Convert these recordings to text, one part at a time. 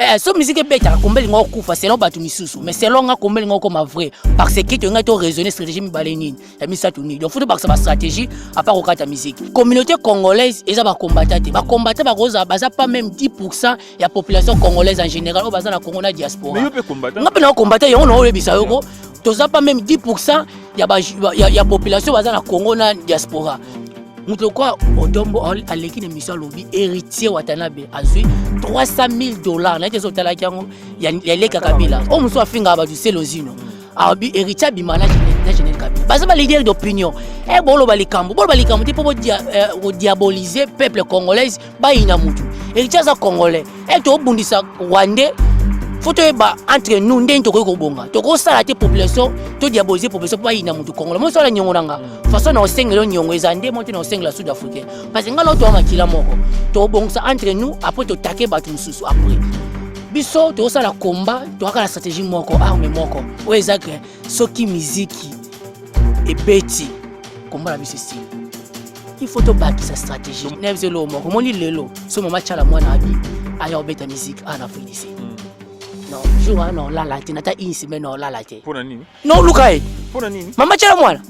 Eh, so musique ebetaka komba elinga okufa selon bato misusu, mais selon nga komba elinga okoma vrai, parce que tolingai to raisonner stratégie mibale nini ya misato nini. Donc faut tobakisa bastratégie à part kokata musique. Communauté congolaise eza bakombata te, bakombata bakozala baza pas même 10 ya population congolaise en général oyo baza na Congo na diaspora. Nga mpe nakombata yango, naoyebisa yoko toza pas même 10 ya population baza na Congo na diaspora. Moto lokola Odombo aleki na émission, alobi Héritier Watanabe azwi 300 000 $. Naye te, so otalaki yango ya leka Kabila oyo mosusu afingaka bato selozino, alobi Héritier abima na Général Kabila, baza baleader d'opinion. E boloba likambo, boloba likambo te mpo bodiaboliser peuple congolaise, bayina mutu. Héritier aza congolais. E tobundisa Rwandais, faut toyeba entre nous ndenge tokoki kobonga. Tokosala te population, todiaboliser population mpo bayina mutu congolais. Mosala niongo na nga façon na osengela niongo eza nde mo te na osengela sud africain, parce que nga na otoa makila moko. Tobongisa entre nous, après totake bato mosusu. Après biso tokosala combat, toyaka na stratégie moko, arme moko oyo eza ke soki miziki ebeti, combat na biso esili. Il faut tobakisa stratégie na biso. Eloko moko omoni lelo, so mama Tiala mwana abi aya kobeta musique awa na Afrique du Sud, non, jour wana olala te, nata une semaine olala te. Mpona nini? Non, luka ye. Mpona nini? Mama Tiala mwana,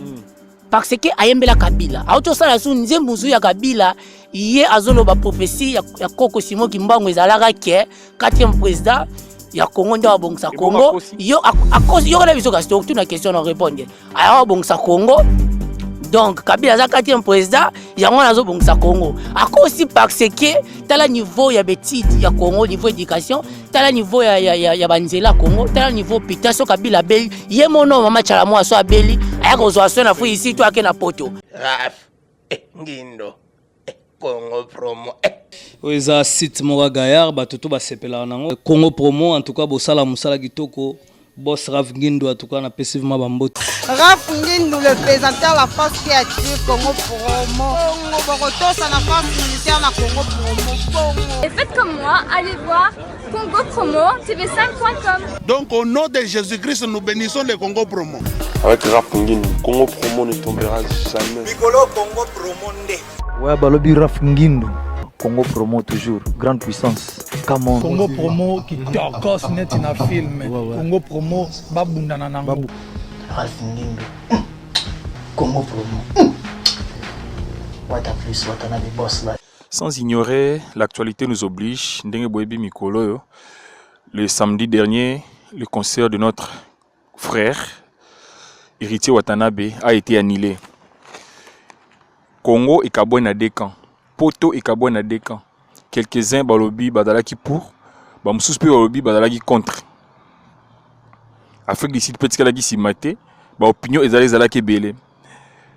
parce que ayembela Kabila, auti osala su nzembo mosusu ya Kabila. Ye azoloba prophétie ya koko Simo Kimbangu ezalaka ke quatrième président ya Congo nde abongisa Congo. Yo yokana biso, kasi tokotuna question na répondre. Aya abongisa Congo, donc Kabila aza quatrième président, yango wana azobongisa Congo. Akosi, parce que tala niveau ya baétudes ya Congo, niveau éducation, tala niveau ya banzela ya Congo, tala niveau hôpital. So Kabila abeli, ye mono mama Tshala Mwana so abeli, aya kozwa so na fu isi to ake na Poto. Raf Ngindo, Congo Promo. Oyo eza site moko ya gaillard, bato to basepelaka nango, Congo Promo. En tout cas bosala mosala kitoko, boss Raf Ngindu. En tout cas napesi vraiment bambote. Raf Ngindu, le présenteur, la force qui attire, Congo Promo. Bongo bokotosa na force militaire na Congo Promo. Bongo. Et faites comme moi, allez voir Congo Promo TV5.com. Donc au nom de Jésus-Christ, nous bénissons le Congo Promo. Avec Raf Ngindu, Congo Promo ne tombera jamais. Mikolo Congo Promo nde. Ouais, balobi Raf Ngindu. Congo Promo toujours, grande puissance. Come on. Congo Promo kitokos neti na film. Congo Promo babundana nango. Ralph Ngindu. Congo Promo. Wata plus, Watanabe boss là. Sans ignorer, l'actualité nous oblige. Ndenge boyebi mikolo oyo, le samedi dernier, le concert de notre frère Héritier Watanabe a été annulé. Congo ekabwani na deux camps. Poto ekabwani na deux camps. Quelques-uns balobi bazalaki pour, bamosusu mpe balobi bazalaki contre. Afrique du Sud mpe tikalaki nsima te, baopinion ezali ezalaki ebele.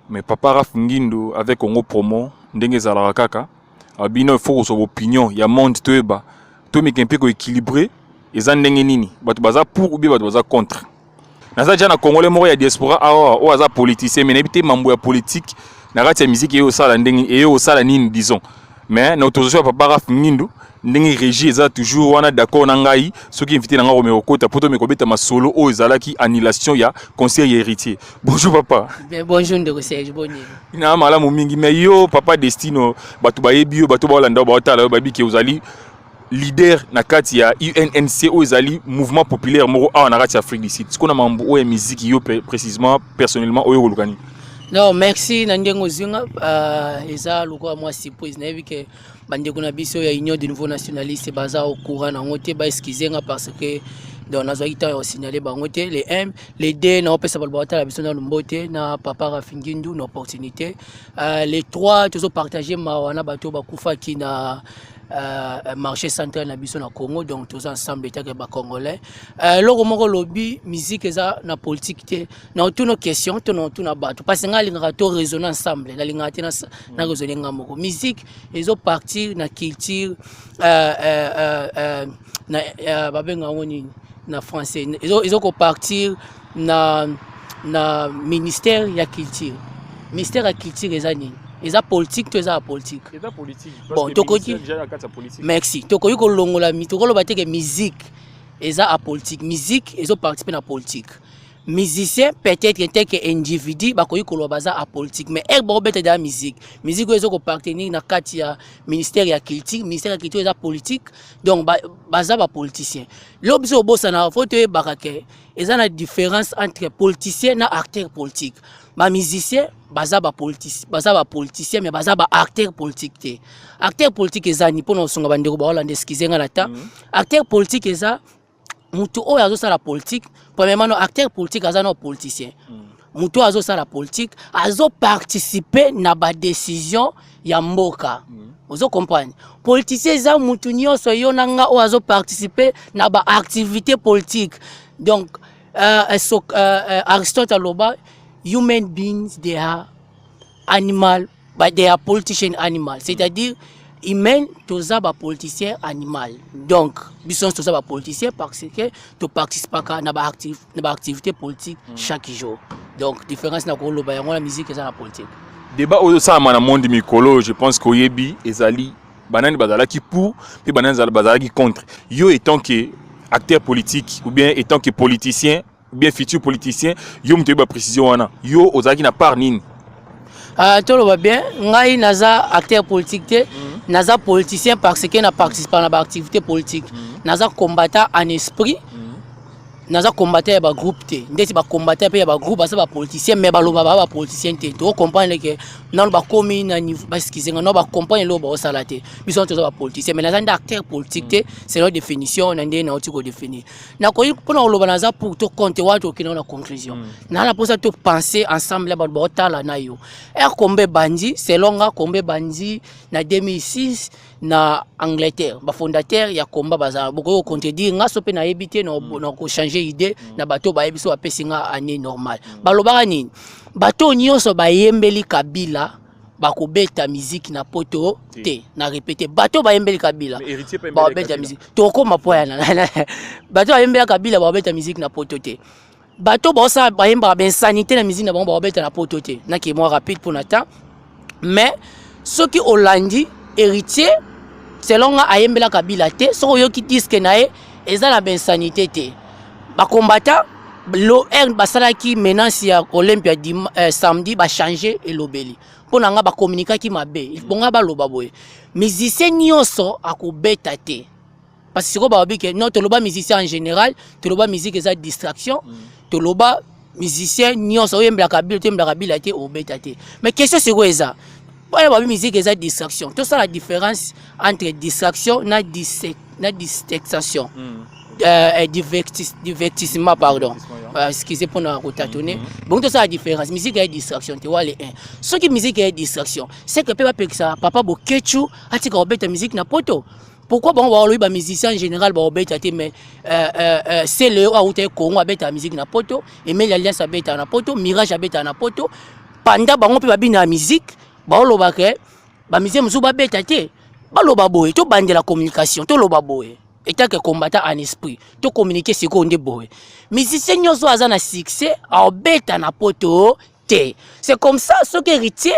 Mais papa Raf Ngindu avec Congo Promo, ndenge ezalaka kaka, abino il faut kozwa opinion ya monde, toyeba, tomeka mpe koéquilibre eza ndenge nini, bato baza pour ou bien bato baza contre. Naza dia na congolais moko ya diaspora awa oyo aza politicien, mais nayebi te mambo ya politique na kati ya musique eye osala ndenge eye osala nini, disons. Mais na autorisation ya papa Raf Ngindu, ndenge régie eza toujours wana, d'accord na ngai, soki invité na ngai komeka kokota po tomeka kobeta masolo oyo ezalaki annulation ya concert ya Héritier. Bonjour papa. Bien, bonjour ndeko Serge, boni? Na malamu mingi. Mais yo papa Destino, bato bayebi yo, bato baolanda yo, baotala yo, bayebi ke ozali leader na kati ya UNNC oyo ezali mouvement populaire moko awa na kati ya Afrique du Sud. Sikoyo na mambo oyo ya musique, yo précisément, personnellement, oyo koluka nini? Non, merci na ndenge ozwi nga. Eza lokola mwa surprise. Nayebi ke bandeko na biso ya Union de Nouveau Nationaliste baza au courant nango te, baexcuse nga parce que donc nazwaki ntango ya kosignale bango te. Le 1, le 2, naopesa bato batala biso nanu mbote na papa Rafi Ngindu na opportunité. Le 3, tozopartage mawa na bato oyo bakufaki na marché central na biso na Congo. Donc toza ensemble etake bacongolais. Eloko moko lobi, musique eza na politique te. Na otuna question to na otuna bato, parce nga alingaka to raisonner ensemble, nalingaka te na raisonner nga moko. Musique ezopartir na culture, na babenga yango nini na français, ezokopartir na ministère ya culture. Ministère ya culture eza nini? Eza politique to eza ya politique? Eza politique. Bon, tokoki, merci, tokoki kolongola, tokoloba te ke musique eza apolitique. Musique ezoparticipe na politique. Musicien peut-être en tant que individu bakoki koloba baza apolitique, mais heure bakobeta deya musique, musique oyo ezokopartenir na kati ya ministère ya culture. Ministère ya culture eza politique, donc baza bapoliticien. Lelo biso obosana, faut toyebaka ke eza na différence entre politicien na acteur politique. Bamusicien baza bapoliticien, mais baza baacteur politique te. Acteur politique eza ni mpona kosunga bandeko baolanda, excuse nga na ta. Acteur politique eza mutu oyo azosala politique. Premièrement, no, acteur politique aza no politicien. Mutu oyo azosala politique, azoparticipe na badécision ya mboka. Ozo comprendre? Politicien eza mutu nyonso, yo na nga, oyo azoparticipe na baactivité politique. Donc so, Aristote aloba: "Human beings, they are animal, but they are politician animal." C'est-à-dire humain, toza bapoliticien animal. Donc biso nyonso toza bapoliticien parce que toparticipaka na baactivité politique chaque jour. Donc différence na koloba yango na musique eza na politique. Débat oyo osalama na monde mikolo, je pense koyebi, ezali banani bazalaki pour mpe banani bazalaki contre. Yo, étant que acteur politique ou bien étant que politicien ou bien futur politicien, yo moto oyeba précision wana, yo ozalaki na part nini? Toloba bien, ngai naza acteur politique te. Naza politicien parce que na participe na baactivité politique. Naza combattant en esprit. Naza combattant ya bagroupe te. Ndeti bacombattant mpe ya bagroupe baza bapoliticien, mais baloba baa bapoliticien te. Tokocomprendre ke nano bakomi na niveau, baexcuse nga, nano bacomprendre eloko baosala te. Biso wana toza bapoliticien, mais naza nde acteur politique te selon définition na ndenge nauti kodéfinir. Nakoki mpona koloba naza pour to contre wana, tokende na conclusion. Naa na mposa topenser ensemble ya bato baotala na yo. Heure combat ebandi, selon nga, combat ebandi na 2006 na Angleterre. Bafondateur ya combat bazala, bokoki kocontredire nga so mpe nayebi te, na kochange idée na bato bayebi so bapesi nga année normale. Balobaka nini? Bato nyonso bayembeli Kabila bakobeta miziki na poto te. Na répété, bato bayembeli Kabila bakobeta miziki, tokokoma po yana. Bato bayembeli Kabila bakobeta miziki na poto te. Bato baosala, bayembaka bainsanité na miziki na bango, bakobeta na poto te. Nake mwa rapide mpona temps, mais soki olandi Héritier, selon nga ayembela Kabila te. Soki oyoki disque na ye, eza na bainsanité te. Bakombata lo r basalaki menace ya Olympia samedi, bachange elobeli. Mpo na nga bakomunikaki mabe. Bonga baloba boye: musicien nyonso akobeta te, parce que sikoyo balobi ke non, toloba musicien en général, toloba musique eza distraction. Toloba musicien nyonso oyembelaka Kabila, toyembelaka Kabila te, obeta te. Mais question sikoyo eza oyo: babi musique eza distraction, tosala différence entre distraction na distexation, divertissement, pardon, excusez mpona kotatone. Bongo tosala différence, musique ya distraction te. Wale 1, soki musique ya distraction, c'est que mpe bapekisa papa Bokechu atika kobeta musique na poto. Pourquoi bango balobi bamusicien en général baobeta te, mais Sele oyo awuta Congo abetaka musique na poto, Emeli Alliance abetaka na poto, Mirage abetaka na poto, panda bango mpe babina ya musique, baolobaka bamusicien mosusu babeta te? Baloba boye, tobandela communication, toloba boye: etake combattant en esprit, tocommunique sikoyo nde boye: musicien nyonso aza na succès aobeta na poto te. C'est comme ça. Soki Héritier,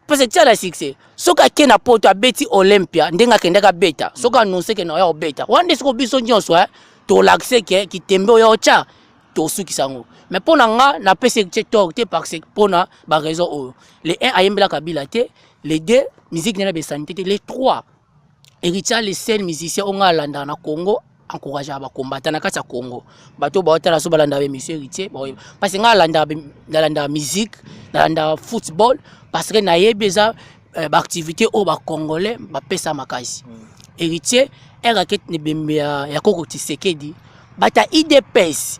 parce que tia na succès, soki ake na poto, abeti Olympia ndenge akendaki abeta, soki annonce ke na oya obeta wana nde siko biso nyonso tolakise ke kitembe oyo otya, tosukisa yango. Mais mpo na nga, napesi Héritier tort te, parce que mpo na baraison oyo: le 1, ayembelaka Kabila te; le 2, musique nena besanité te; le 3, Héritier le seul musicien oyo nga alandaka na Congo, encourageaka bacombattant na kati ya Congo. Bato baotala so balandaka baémission Héritier, parce que nga nalandaka musique, nalandaka football, parce que nayebi eza baactivité oyo bacongolais bapesa makasi. Héritier erake na ebembe ya koko Tisekedi, bata UDPS,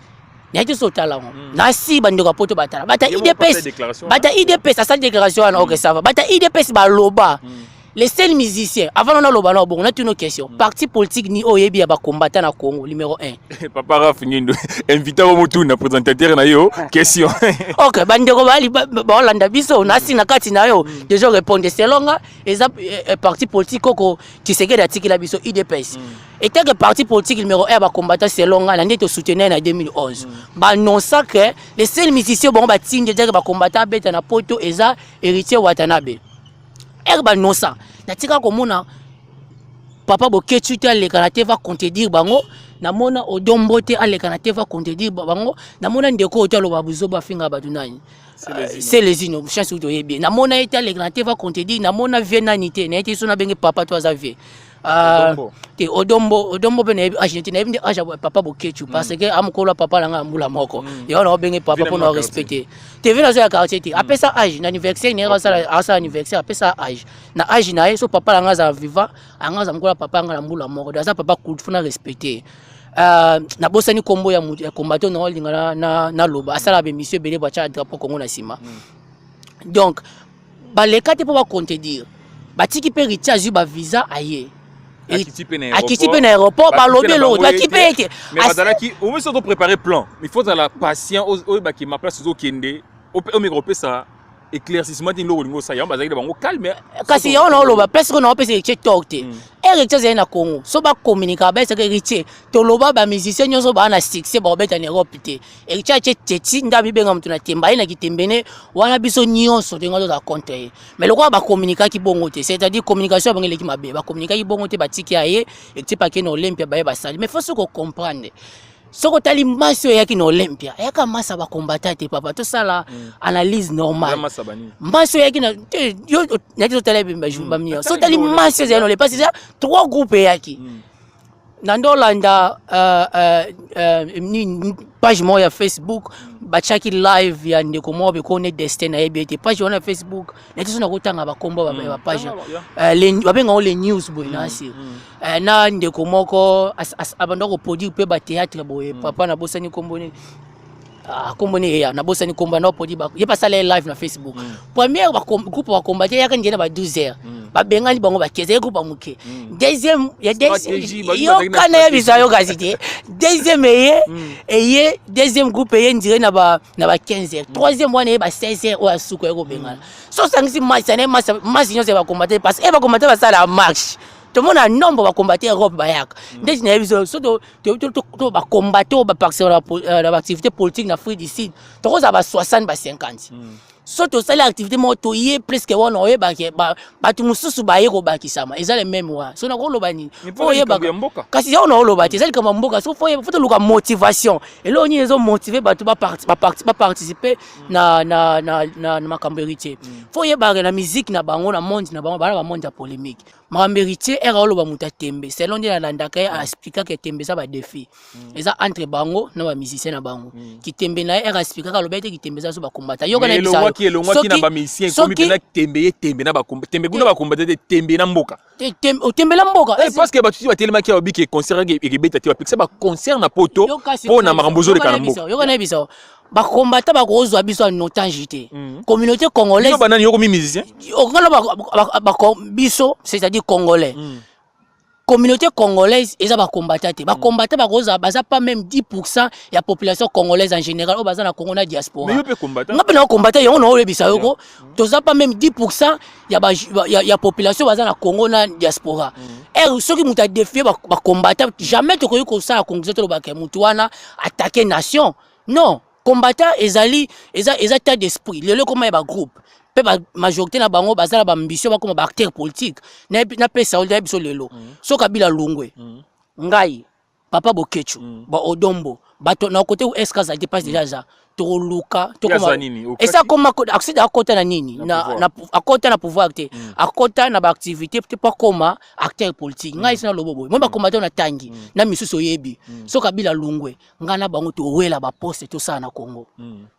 naye te so otala yango nasi bandeko ya poto batala, bata UDPS, bata UDPS asali déclaration wana. Ok, ça va. Bata UDPS baloba les seuls musiciens. Avant nona aloba na bongo, natuna question: parti politique ni oyo oyebi ya bacombattant na Congo numéro 1? Papa Raf Ngindo, invité o motuna présentateur na yo question. Ok, bandeko bali baolanda biso nasi na kati na yo déjà répondre. Selon nga, eza parti politique koko Tshisekedi atikela biso, UDPS. Etake parti politique numéro 1 ya bacombattant, selon nga, na nde tosoutenir na 2011. Baannonça ke les seuls musiciens bango batindi etake bacombattant abeta na poto eza Héritier Watanabe. Heure banosa, natika komona. Papa Boketshu te aleka na te va contredire bango. Namona Odombo te aleka na te va contredire bango. Namona ndeko oyo te aloba buzoba, afinga bato nani, Selezino, chance oyo toyebi ye. Namona ye te aleka na te va contredire. Namona vie nani te, naye te so nabenge papa to aza vie te Odombo. Odombo mpe nayebi age te, nayebi nde age ya papa Boketshu, parce que amokolo ya papa na ngai ya mbula moko. Yango na obenge papa mpona orespecte te. Vie nazo ya quartier te, apesa age na anniversaire na ye, asala anniversaire, apesa age na age na ye. So papa na ngai azala vivant, anga aza mokolo ya papa ngai na mbula moko, donc aza papa kutu, fona respecte. Nabosani nkombo ya moto ya combattant na olinga naloba, asala baémission ebele, batya drapeau Congo na nsima. Donc baleka te mpo bacontredire, batiki mpe Héritier azwi bavisa, aye. Akiti mpe na Akiti mpe na aéroport, balobi eloko, baki mpe ete Mais bazalaki omi soki préparer plan, il faut ozala patient, oyebaki ma place ozokende, omeka kopesa éclaircissement te, eloko olingi osala. Yango bazalaki na bango calme. Kasi yango na oloba, place oyo na opesa Héritier tort te. Héritier azali na Congo, so bacommunikaka, bayesaka Héritier, toloba bamusicien nyonso baa na succès bakobeta na Europe te. Héritier atie teti nde abibenga moto na temba, aye na kitembene wana, biso nyonso toyenga tozala contre ye. Mais lokola bacommunikaki bongo te, c'est-à-dire communication ya bango eleki mabe, bacommunikaki bongo te, batiki ya ye. Héritier pake na Olympia, baye basali. Mais faut soki ocomprendre, soki otali masi oyo eyaki na Olympia, eyaka masi ya bakombata te. Papa, tosala analyse normale. Masi oyo eyaki na te, yo nayaki totala bamia. So otali masi ezali na Olympia, parce eza trois groupe eyaki. Na nde olanda nini, page moko ya Facebook, batiaki live ya ndeko moko bekone Destin, nayebi ete page wana ya Facebook nayeti so nakotanga bakombo ya bapage, babenga ngo les news boye na asir na ndeko moko abanda koproduire mpe bathéâtre boye. Papa, nabosani nkombo nini, kombo nini eya, nabosani kombo na produit ye, basala ye live na Facebook. Première groupe bakombate eyaka nde na ba 12 heures, babengani bango, bakeza ye groupe ya moke. Deuxième ya yoka nayebisa yo kasi te, deuxième eye deuxième groupe eye ndire na ba 15 heures. Troisième wana eye ba 16 heures. Oyo asuka ye kobengana. So osangisi masi ane masi nyonso ya bakombate, parce que bakombate basala marche, tomona nombre bakombate Europe bayaka ndeti nayebi so so to bakombate oyo baparticipe na baactivité politique na Afrique du Sud, tokozala ba 60, ba 50. So tosali activité moko, toye presque wana, oyebake bato mosusu baye kobakisama, eza le même wana. So nakoloba nini? Fo oyebaka kasi yango naoloba te, eza likambo ya mboka. So fo toluka motivation, eloko nini ezomotive bato baparticipe na makambo Héritier. Fo oyebaka na musique na bango, na monde na bango, bana bamonde ya polémique. Makambo Héritier ere oloba moto atembe, selon nde nalandaka ye, aexplikaka etembe eza badéfi, eza entre bango na bamusicien na bango. Kitembe na ye ere aexplikaka, aloba ete kitembe eza so bakombata. Yoka na elongwaki na bamusicien, ekomi mpena tembe ye, tembe na tembe kuna, bakombata te, tembe na mboka. Otembela mboka. Parce que bato ti batelemaki, babiki concert ekebeta te, bapekisa baconcert na poto mpo na makambo ezoleka na mboka. Yoka na yebisa, bakombata bakozwa biso en otage te, communauté congolaise. Banani? Yokomi musicien? Okongala biso, c'est-à-dire congolais, communauté congolaise eza bakombata te. Bakombata bakozala baza pas même 10 ya population congolaise en général oyo baza na Congo na diaspora. Nga mpe nakombata yango, naoyebisa yoko toza pas même 10 ya population baza na Congo na diaspora. Ere soki moto adéfier bakombata, jamais tokoki kosala conclusion tolobaka motu wana attaque nation. Non, combattant ezali eza état d'esprit. Lelo ekoma ya bagroupe mpe bamajorité na bango baza na baambition bakoma baacteur politique. Napesa oyo biso lelo, so Kabila lungwe, ngai papa Boketshu, ba Odombo, bato na kote eske azali te, mpasi deja aza, tokoluka. Esi akoma, akota na nini, akota na pouvoir te, akota na baactivité te mpo akoma acteur politique. Ngai esi nalobo boye, moi bakoma te na tangi na misusu oyebi. So Kabila lungwe, ngai na bango towela baposte tosala na Congo.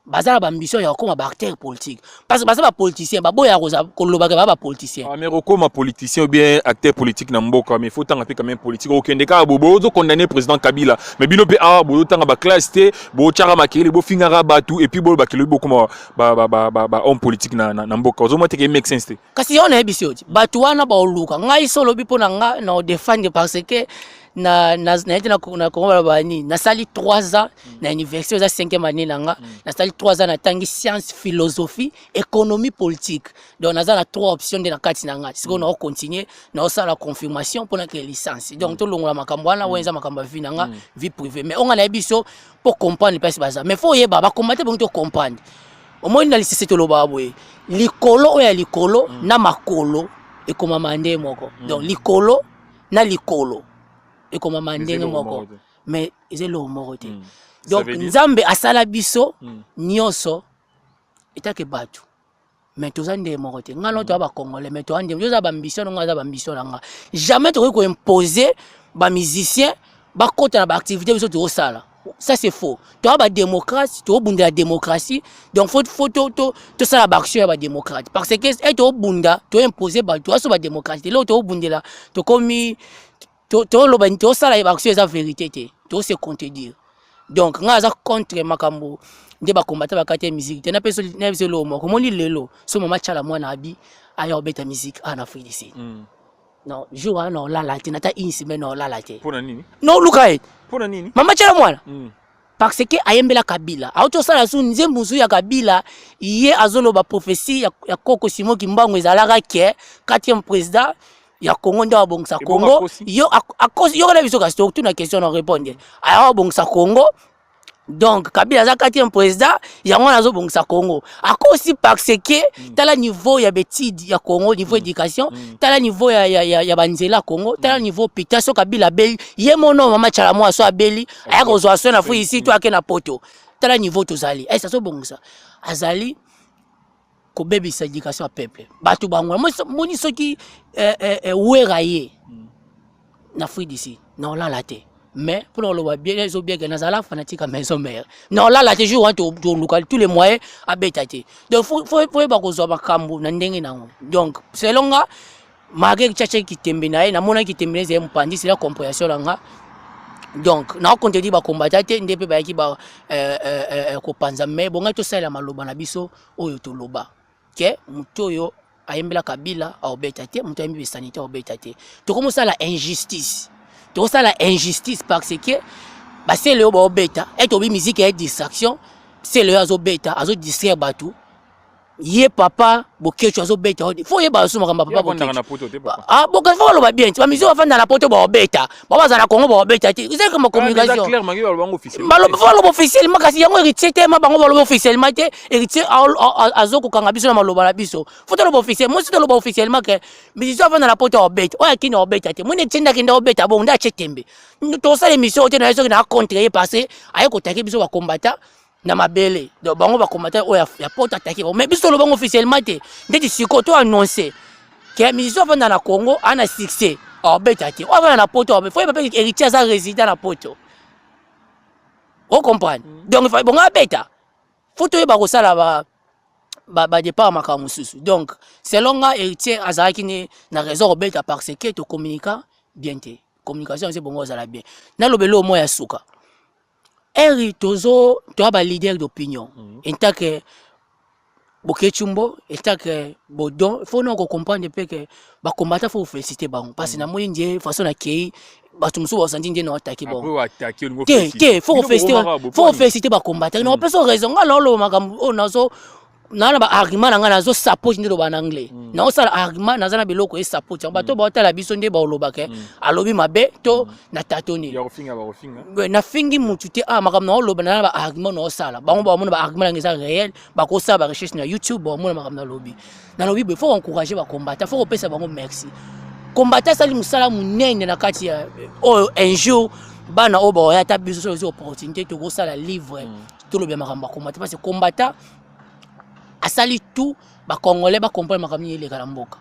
Baza na baambition ya kokoma baacteur politique, parce que baza bapoliticien, baboya kolobaka baa bapoliticien. Ah, mais okoma politicien ou bien acteur politique na mboka, mais faut tanga mpe quand même politique. Okende kaka bo bozokondamne président Kabila, mais bino mpe awa bozotanga baclasse te, botyaka makelele, bofingaka bato, et puis bolobaka elobi bokoma bahomme politique na mboka. Ozomona te ke make sense te? Kasi yango nayebisi yo ti bato wana baoluka ngai so olobi mpo na nga na odefendre, parce que na naye te na Congo, baloba nini, nasali 3 ans na université, eza 5e année na nga. Nasali 3 ans, natangi science, philosophie, économie politique, donc naza na 3 options nde na kati na nga. Sikoyo naocontinue, naosala confirmation mpona ke licence. Donc tolongola makambo wana, oyo eza makambo ya vie na nga, vie privée. Mais onga nayebi so mpo comprendre place baza, mais faut oyeba bakomate bongi to comprendre. Omoni na lisese tolobaka boye, likolo oyo ya likolo na makolo ekomama nde moko. Donc likolo. na likolo ekomama ndenge moko, mais eza eloko moko te. Donc Nzambe asala biso nyonso etake bato, mais toza ndenge moko te. Ngai no, toza bacongolais, mais toza ndenge, toza baambition na ngai, aza baambition na nga. Jamais tokoki koimpose bamusicien bakota na baactivité biso tozosala. Ça, c'est faux. Toza badémocrate, tobundela démocratie, donc faut tosala baaction ya badémocrate, parce que e tobunda, toimpose bato, toza so badémocrate te. Eloko tobundela, tokomi toloba, tosala baaction, eza vérité te, tose contredire. Donc ngai aza contre makambo nde bakombata bakati ya musique te. Napesa biso eloko moko. Omoni lelo so mama Tiala mwana abi aya kobeta musique awa na Afrique du Sud, non, jour wana na olala te, nata une semaine na olala te. Mpona nini? No, luka ye. Mpona nini? Mama Tiala mwana, parce que ayembela Kabila, auti osala su nzembo mosusu ya Kabila. Ye azoloba prophétie ya koko Simon Kimbangu ezalaka ke quatrième président ya Congo nde abongisa Congo. Yo yokona biso, kasi tokutuna question na répondre. Aya abongisa Congo, donc Kabila aza quatrième président, yango wana azobongisa Congo. Akosi, parce que tala niveau ya betide ya Congo, niveau éducation, tala niveau ya banzela ya Congo, tala niveau hôpital. So Kabila abeli, ye mono mama Tshala mwa so abeli, aya kozwa so na fu isi to ake na poto. Tala niveau tozali. Ese azobongisa, azali kobebisa éducation ya peuple. Bato bango moni soki wera ye na Afrique d'ici, na olala te. Mais mpona koloba bien, ezobieke nazala fanatique ya Maison Mère, na olala te jour wana. Toluka tous les moyens abeta te. Donc faut yeba kozwa makambo na ndenge nango. Donc selon nga, malgré tiatia kitembe na ye, namonaki kitembe na ye ezali mopanzi, c'est la compréhension na nga. Donc nakocontredire bakombata te nde mpe bayaki ba kopanza, mais bongai tosalela maloba na biso oyo toloba ke moto oyo ayembela Kabila aobeta te, moto ayembi besanité aobeta te. Tokomosala injustice, tokosala injustice, parce que basele oyo baobeta ete obi musique ya distraction. Sele oyo azobeta, azodistraire bato. Ye papa Bokecu azobeta, faut oyeba so makambo ya papa Bokecu. Ah, Bokecu, faut baloba bien ti bamusicien bafanda na poto baobeta, bao bazala na Congo baobeta te. Eza kama communication. Faut baloba officiellement. Kasi yango Héritier te, ma bango baloba officiellement te. Héritier azokokanga biso na maloba na biso. Faut toloba officiel. Mosi toloba officiellement ke musicien afanda na poto aobeta, oyo akini aobeta te. Moni Etienne akende aobeta, bongo nde atie tembe. Tosala émission te na ye soki na contre ye, parce aye kotake biso bakombata na mabele. Donc bango bakombata oyo ya poto atake bango, mais biso tolobango officiellement te. Ndeti sikoyo to annonce ke musicien afanda na Congo ana succès aobeta te, oyo afanda na poto. Faut yeba mpe Héritier aza résident na poto, ocomprendre? Donc bongo abeta. Faut toyeba kosala ba badépart makambo mosusu. Donc selon nga, Héritier azalaki ne na raison kobeta, parce que tocommunika bien te. Communication eza bongo, ozala bien. Nalobeli oyo mwa ya suka eri tozo toya baleader d'opinion en tant que Bokechumbo, en tant que Bodon, faut na kocomprendre mpe ke bakombata, faut féliciter bango, parce que namoni nde façon nakei, bato mosusu basanti nde na atake bango te. Te, faut koféliciter, faut koféliciter bakombata. Na opesa raison, nga naoloba makambo oyo nazo naa na baargument na ngai, nazosapoti nde loba na anglais, naosala argument, naza na biloko esapoti yango. Bato baotala biso nde baolobaka alobi mabe to na tatoni. Nafingi mutu te. Ah, makambo naoloba, naza na baargument naosala. Bango baomona baargument nanga eza réel, bakosala barecherche na YouTube, baomona makambo nalobi. Nalobi boye: faut encourager bakombata, faut kopesa bango merci. Kombata asali mosala monene na kati ya oyo. Un jour bana oyo baoya, ata biso soki ozwi opportunité, tokosala livre, tolobela makambo ya kombata, parce que kombata asali tout bacongolais bacomprendre makambo nini eleka na mboka,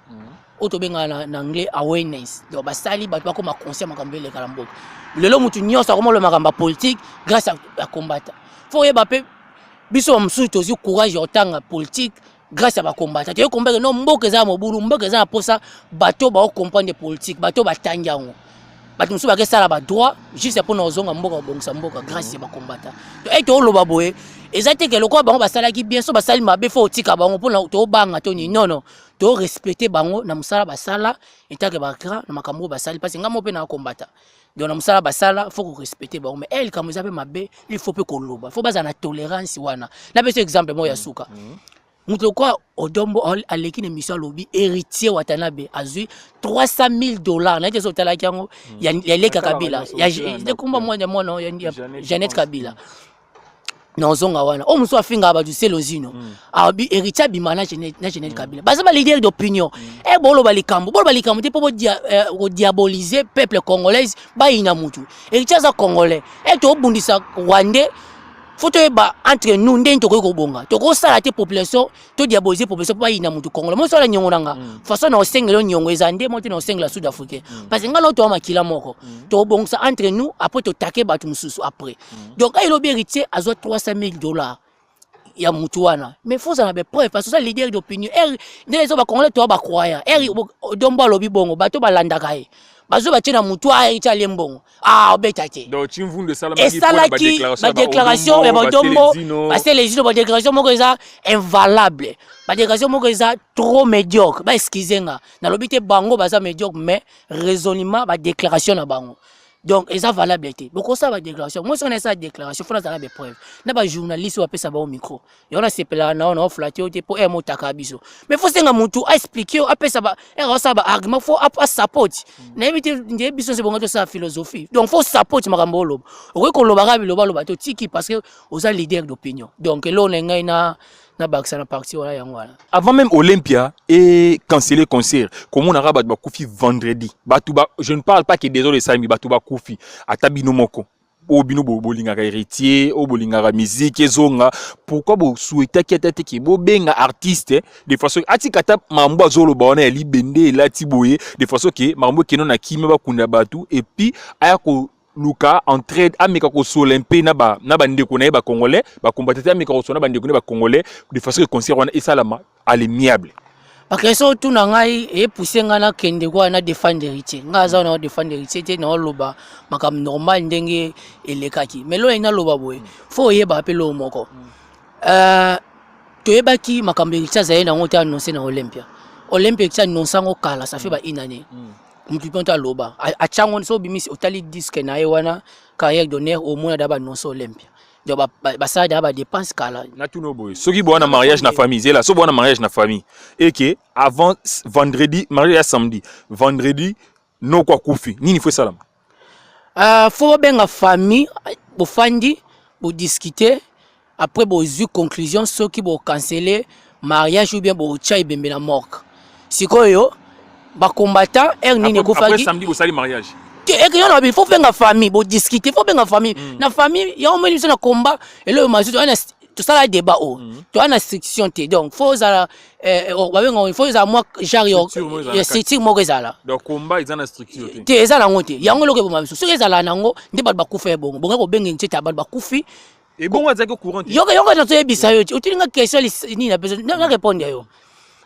oyo tobengaka na anglais awareness. Donc basali bato bakoma conscient makambo eleka na mboka. Lelo motu nyonso akoma oloba makambo ya politique grâce ya kombata. Faut oyeba mpe biso bamosusu tozwi courage ya kotanga politique grâce ya bakombata. Toye comprendre no mboka eza ya mobulu, mboka eza na mposa bato baocomprendre politique, bato batangi yango. Bato mosusu bakesala badroit juste mpona kozonga mboka, kobongisa mboka grâce ya bakombata. E tooloba boye, eza te ke lokola bango basalaki bien, so basali mabe faut otika bango mpona tobanga to nini. Nono, torespecte bango na mosala basala etake bagrand na makambo oyo basali, parce nga mo mpe na kombata. Donc na mosala basala, faut korespecte bango. Mais e likambo eza mpe mabe, il faut mpe koloba, faut bazala na tolérance wana. Napesa exemple moko ya suka. Moto lokola Odombo aleki na émission, alobi Héritier Watanabe azwi 300 000 $. Naye te so otalaki yango, ya leka Kabila, komba mwana mwana ya Janet Kabila. Nazonga wana oyo mosusu afingaka bato selozino. Abi Héritier abima na Jeanette Kabila, baza ba leader d'opinion. E boloba likambo, boloba likambo te mpo kodiaboliser peuple congolaise bayina mutu. Héritier aza congolais e tobundisa rwandais, faut toyeba entre nous ndenge tokoki kobonga. Tokosala te population, todiaboliser population mpo bayina mutu congolais. Mosala niongo na nga, façon na osengela niongo eza nde mo te na osengela sud africain, parce que nga na toa makila moko. Tobongisa entre nous, après totake bato mosusu après. Donc ayelobi Héritier azwa 300 000 $ ya mutu wana, mais faut ozala na bapreuve, parce que oza leader d'opinion. Ere ndenge eza, bacongolais toa bacroyant. Ere dombo alobi bongo, bato balandaka ye, bazwi batie na mutu a Héritier alie mbongo, ah, obeta te. Donc Chimvundu esalamaki esalaki badéclaration ya badombo, baselezino, badéclaration moko eza invalable, badéclaration moko eza trop médiocre. Baexcuse nga, nalobi te bango baza médiocre, mais raisonnement, badéclaration na bango donc eza valable te. Bokosala badéclaration, moi soki nasala déclaration, faut nazala bapreuve na bajournaliste oyo bapesa bango micro. Yango nasepelaka na yo na oflate yo te mpo ere motaka biso, mais faut senga motu aexplique yo, apesa ere asala baargument, faut asupport. Nayebi te nde biso nyonso bongo tosala philosophie, donc faut support makambo oloba. Okoki koloba kaka bilobaloba te, otiki, parce que oza leader d'opinion. Donc eloko na ngai na nabakisa na parti wana, yango wana. Avant même Olympia et canceller concert, komonaka bato bakufi vendredi, bato ba, je ne parle pas que désolé esalemi, bato bakufi. Ata bino moko oyo bino bolingaka Héritier, oyo bolingaka musique ezonga, pourquoi bosouhaitaki ata te ke bobenga artiste de façon atika ata makambo azoloba wana ya libende elati boye, de façon ke makambo ekende na kimia, bakunda bato, et puis aya koluka entraide, ameka kosola mpe na bandeko na ye bacongolais bakombata te, ameka kosola na bandeko na ye bacongolais de façon ke concert wana esalama à l'amiable? Baquestion otuna ngai epousse ngai nakende kwa na défendre Héritier. Ngai aza wana défendre Héritier te, naoloba makambo normal ndenge elekaki. Mais loyo naloba boye, faut oyeba mpe loo moko, toyebaki makambo Héritier azali nango te annonce na Olympia. Olympia, Héritier annonce yango kala, ça fait ba une année. Mutu mpe to aloba atyango so obimisi, otali disque na ye wana Carrière d'honneur, omona da baannonce Olympia. Donc basala da badépense kala. Natuna boye, soki bowana mariage na famille, zela, so bowana mariage na famille eke avant vendredi, mariage ya samedi, vendredi noko akufi, nini faut esalama? Faut bobenga famille, bofandi, bodiscute, après bozwi conclusion soki bocancele mariage ou bien botya ebembe na morgue. Sikoyo bacombattant ere nini ekufaki? Samedi bosali mariage. Te, eke yo na babi, faut benga famille, bodiscute, faut benga famille. Na famille yango moni biso na combat eloko masusu toya, tosala débat oyo, toya na structure te. Donc faut ozala, babenga, faut ezala mwa genre ya structure moko ezala. Donc combat eza na structure te? Te, eza nango te. Yango eloko eboma biso. Soki ezala nango nde bato bakufa, ebongo bonga kobenga nti ete bato bakufi. Ebongo azalaki courant te? Yoka, yoka, nazoyebisa yo, otilinga question nini, napesa na répondre yo.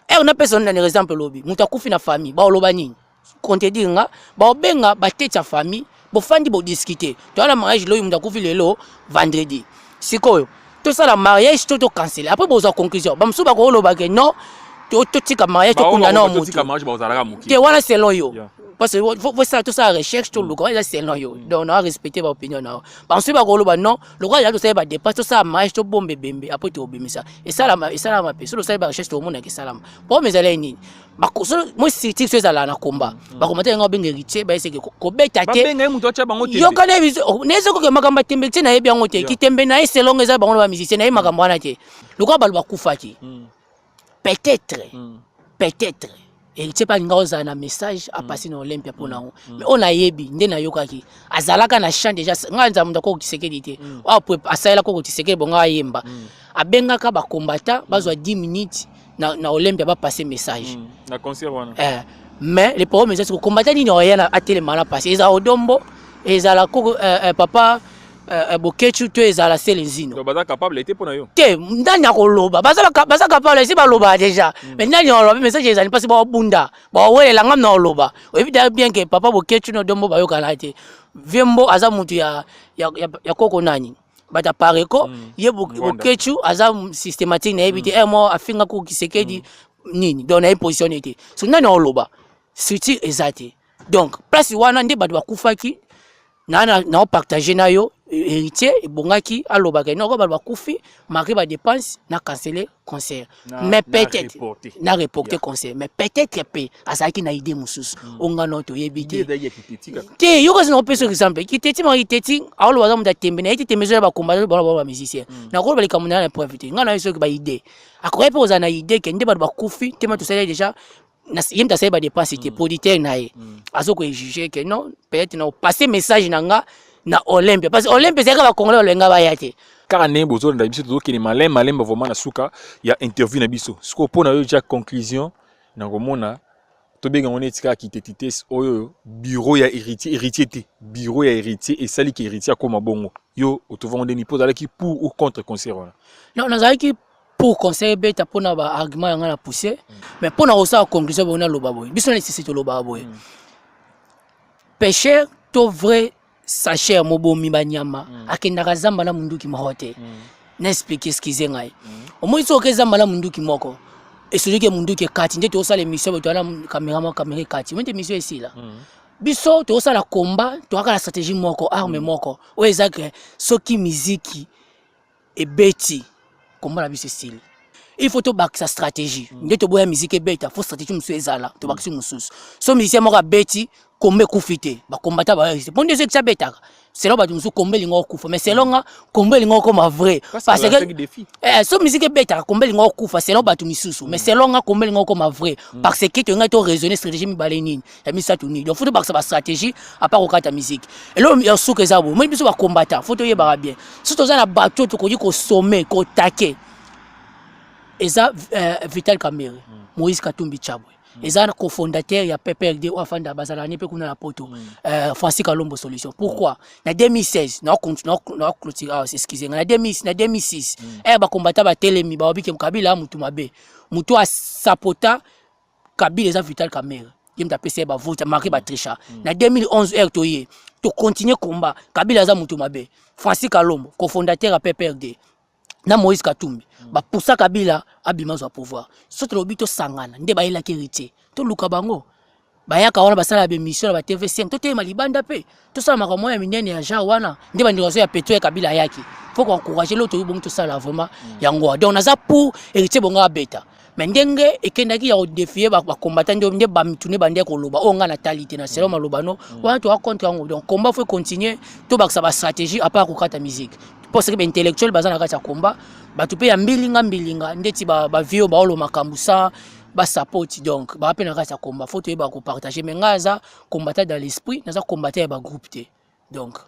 Ere napesa nani exemple, lobi moto akufi na famille, baoloba nini? Contredire nga, baobenga batete ya famille, bofandi, bodiscute: toya na mariage loyi, moto akufi lelo vendredi, sikoyo tosala mariage to tocancele? Après bozwa conclusion. Bamosusu bakoloba ke non, totika mariage, tokunda na motu te. Wana selon yo, parce que faut tosala recherche, toluka wana, eza selon yo. Donc na respecte baopinion na yo. Bamosusu bakoloba non, lokola ya tosali badépense, tosala mariage, tobomba ebembe, après tobimisa. Esalama, esalama mpe soki tosali barecherche, tomonaka esalama. Problème ezali nini? Mo structure so ezalaka na komba, bakoma te yango babenga Héritier, bayeseke kobeta te. Yoka, nayezokoke makambo ya tembe te, nayebi yango te. Kitembe na ye selongo eza bango na bamusicien, nayebi makambo wana te. Lokola bato bakufaki, peut-être Héritier mpe alinga ozala na message apasi na Olympia mpo nango. Mais oyo nayebi nde nayokaki, azalaka na champ déjà. Ngai nzala moto akoko Tshisekedi te, oyo asalela koko Tshisekedi bongo ayemba, abengaka bacombattant bazwa 10 minutes na Olympia, bapasse message. Na concert wana. Mais le problème eza siko combattant nini oya na atelema na passe? Ezala Odombo, ezala koko papa Bokechu to ezala Sele Nzino. Baza capable te mpo na yo? Te, nani akoloba? Baza capable esi balobaka déjà, mais nani akoloba message ezali mpasi? Baobunda, baowelela ngam na oloba. Oyebi da bien ke papa Bokechu na Odombo bayokana te. Viembo aza mutu ya koko nani, bato ya pareko. Ye Bokechu aza systématique, nayebi te mo afinga koko Tshisekedi nini. Donc nayebi position te. So nani aoloba? Structure eza te. Donc place wana nde bato bakufaki na naopartage na yo. Héritier ebongaki alobaka noko bato bakufi malgré badepense na cancele concert, mais peut-être na reporter concert, mais peut-être mpe azalaki na idée mosusu. Oyo nga no toyebi te te. Yo kasi nakopesa exemple, Kiteti maka Kiteti aoloba aza moto ya tembe na ye te. Tembe ezoya bakomba bana bango bamusicien. Nakoloba likambo na ye na preuve te. Ngai na ye soki baidée akoki mpe kozala na idée ke nde bato bakufi te, ma tosali déjà, ye moto asali badepense te, producteur na ye azo koejuge ke non, peut-être na opasse message na nga na Olympia, parce que Olympia ezalaka bacongolais balenga baya te. Kaka ndenge bozolanda biso, tozokende malembe malembe vraiment na suka ya interview na biso. Sikoyo mpo na yo ja conclusion, nakomona tobenga yango neti kaka kiteti te. Oyo bureau ya Héritier, Héritier te, bureau ya Héritier esaliki Héritier akóma bongo. Yo otovango ndeni mpo ozalaki pour ou contre concert wana? Non, nazalaki pour concert ebeta mpona baargument yanga na pousse, mais mpona kosala conclusion boye, naloba boye: biso na lisisi tolobaka boye, pêcheur to vrai chasseur, mobomi banyama, akendaka zamba na munduki moko te. Na explique, excuse ngai, omoni soki oke zamba na munduki moko, esoliki munduki ekati nde tozosala émission boye, toza na caméra moko, caméra ekati, omoni te émission esila. Biso tozosala combat, toyaka na stratégie moko, arme moko oyo eza ke soki miziki ebeti, combat na biso esili. Il faut tobakisa stratégie nde toboya miziki ebeta, faut stratégie mosusu ezala, tobakisi mosusu. So musicien moko abeti, combat ekufi te, bakombata baexiste mpo nde soki abetaka, selon bato mosusu combat elinga okufa, mais selon nga combat elinga okoma vrai, parce que so musique ebetaka, combat elinga okufa selon bato misusu, mais selon nga combat elinga okoma vrai, parce que tolingai toraisonner stratégie mibale nini ya misato nini. Donc faut tobakisa bastratégie à part kokata musique. Eloko ya suka eza boye: moni biso bakombata, faut toyebaka bien so toza na bato tokoki kosome kotake eza Vital Kamerhe, Moïse Katumbi Chapwe, eza na cofondateur ya PPRD oyo afanda bazala ni mpe kuna na poto, Francis Kalombo Solution. Pourquoi na 2016 na clôture ah, excusez nga, na 2006 ere bakombata batelemi, baobi ke Kabila mutu mabe, mutu asapota Kabila eza Vital Kamerhe, ye mutu apesi ye bavote marke batricha. Na 2011 ere toye tocontinue combat, Kabila aza mutu mabe, Francis Kalombo cofondateur ya PPRD na Moïse Katumbi bapusa Kabila abima zwa pouvoir. So tolobi tosangana nde bayelaki Héritier, toluka bango bayaka wana, basala baémission na ba TV5, totelema libanda mpe tosala makambo ya minene ya genre wana nde bandeko ya petro ya Kabila ayaki. Faut koencourage lo toyi bongo, tosala vraiment yango. Donc naza pour Héritier bongo abeta, mais ndenge ekendaki ya kodéfier bakombata nde bamitune bande koloba oyo ngai natali te na selo maloba no wana, toa contre yango. Donc combat faut continuer, tobakisa bastratégie à part kokata musique, mpo soki baintellectuel baza na kati ya combat, bato mpe ya mbilinga mbilinga ndeti bavie oyo baolo makambo sans basapoti, donc baa mpe na kati ya combat, faut toyeba kopartage. Mais ngai aza combattant dans l'esprit, naza combattant ya bagroupe te. Donc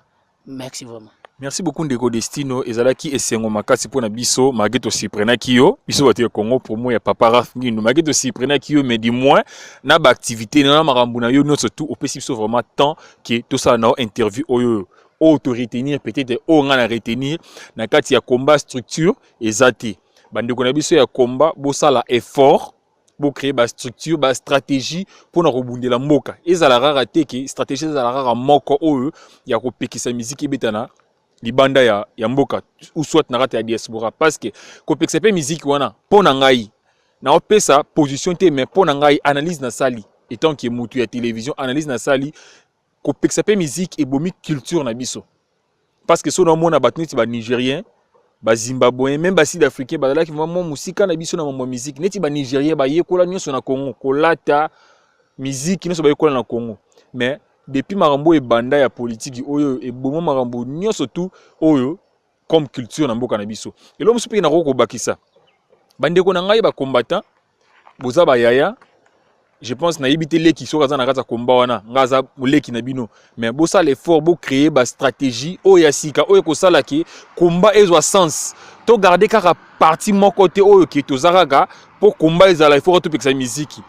merci vraiment. Merci beaucoup ndeko Destino, ezalaki esengo makasi mpona biso malgré tosurprenaki yo, biso bato ya Congo Promo ya papa Raf Ngindu, malgré tosurprenaki yo, mais du moins na baactivité na makambo na yo nyonso tu opesi biso vraiment temps ke tosala na yo interview oyo. Oyo toretenir, peut-être oyo ngai na retenir na kati ya combat, structure eza te. Bandeko na biso ya combat, bosala effort, bocréer bastructure, bastratégie mpona kobundela mboka. Ezala kaka te ke stratégie ezala kaka moko oyo ya kopekisa miziki ebeta na libanda ya mboka ou soit na kati ya diaspora, parce que kopekisa mpe miziki wana, mpo na ngai naopesa position te, mais mpo na ngai analyse nasali étant ke mutu ya télévision, analyse nasali, kopekisa mpe miziki ebomi culture na biso, parce que so naomona bato neti banigérien, bazimbabwéen, même basud africain bazalaki vraiment mwa mosika na biso na mambo ya miziki. Neti banigérien bayekola nyonso na Congo, kolata, miziki nyonso bayekola na Congo, mais depuis makambo oyo ebanda ya politiki oyo eboma makambo nyonso tu oyo comme culture na mboka na biso. Eloko mosusu mpe nakoki kobakisa, bandeko na ngai bacombattant, boza bayaya, je pense nayebi te leki soki aza na kati ya combat wana, nga aza moleki na bino, mais bosala effort, bocréer bastratégie oyo ya sika oyo ekosala ke combat ezwa sens. Togarde kaka parti moko te oyo ke toza kaka mpo combat ezala, ifo topekisa miziki.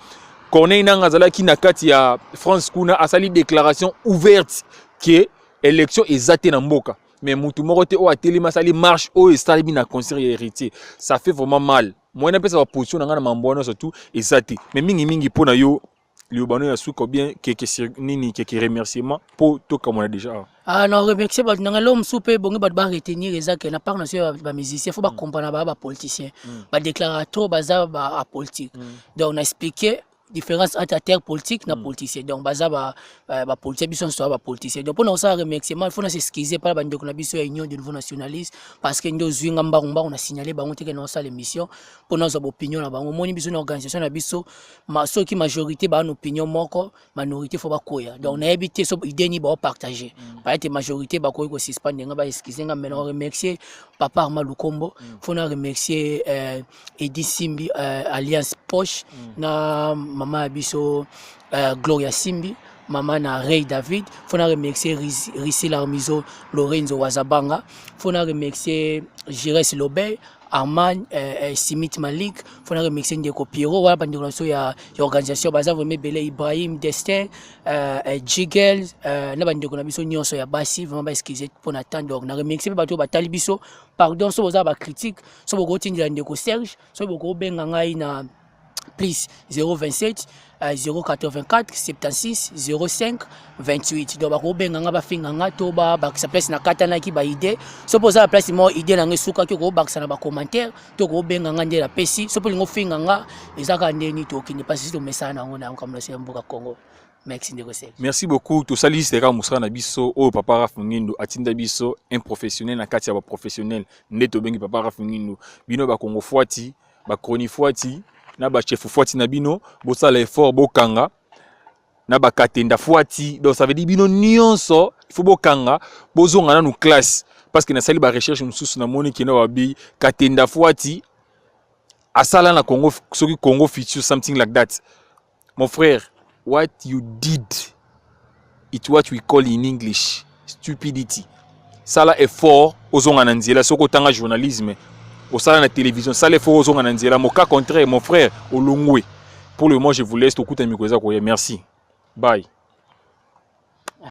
Corneille Nanga azalaki na kati ya France kuna, asali déclaration ouverte ke élection eza te na mboka, mais mutu moko te oyo atelemi asali marche oyo esalemi na concert ya Héritier. Ça fait vraiment mal. Moyen napesa baposition na ngai na mambo wana surtout eza te, mais mingimingi mpo na yo liloba no ya suka ou bien keke nini, keke remerciement mpo tokamona déjà awa. Ah, na remercier bato na ngai. Lelo mosusu mpe bongi bato baretenir eza ke na part na biso ya bamusicien, faut bacomprendre baa bapoliticien, badéclare trop baza baapolitique. Donc na expliquer. Différence entre acteur politique na politicien. Donc baza ba ba politicien, biso nyonso ba politicien. Donc mpona kosala remerciement, il faut na s'excuser mpona bandeko na biso ya Union de Nouveau Nationaliste, parce que nde ozwi nga mbangu mbangu na signale bango teke na osala émission mpona ozwa baopinion na bango. Omoni, biso na organisation na biso soki majorité baa na opinion moko, minorité faut bakoya. Donc nayebi te so idée nini baopartage peut-être majorité bakoki kosuspendre nga, baexcuse nga. Mais na remercier papa Arma Lukombo, faut na remercier Edi Simbi, Alliance Poche, na mama ya biso Gloria Simbi, mama na Ray David. Faut na remercier Rissil Armizo, Lorenzo Wazabanga. Faut na remercier Gires Lobey, Arman Simit Malik. Faut na remercier ndeko Pierrot wana. Bandeko na biso ya organisation baza vraiment ebele, Ibrahim Destin, Jigel, na bandeko na biso nyonso ya basi, vraiment baexcuse mpona temps. Donc na remercier mpe bato oyo batali biso. Pardon, so boza bacritique, so bokotindela ndeko Serge, so bokobenga ngai na plus 027 084 76 05 28. Donc bakobenga nga, bafinga nga to babakisa place na katanaki baidée. So mpo oza na place moko, idée na nga esukaki, okobakisa na bacommentaire to kobenga nga nde napesi. So mpo olingi ofinga nga, eza kaka ndeni tokende mpasi tomesana na yango na yango kambo ya mboka Congo. Merci, ndeko Serge. Merci beaucoup. Tosali kaka mosala na biso oyo papa Raf Ngindu atinda biso, un professionnel na kati ya baprofessionnel nde tobengi papa Raf Ngindu. Bino bakongo fwati, bakroni fwati na bachef fwati na bino, bosala effort, bokanga na bakatenda fwati. Donc ça veut dire bino nyonso il faut bokanga, bozonga nanu classe, parce que nasali barecherche mosusu, namoni kende babi katenda fwati asala na Congo, soki Congo Future, something like that. Mon frère, what you did, it's what we call in English stupidity. Sala effort, ozonga na nzela. Soki otanga journalisme, osala na télévision, sala effort, ozonga na nzela. Mo cas contraire, mon frère, olongwe. Pour le moment, je vous laisse. Tokutani mikolo eza koya. Merci, bye.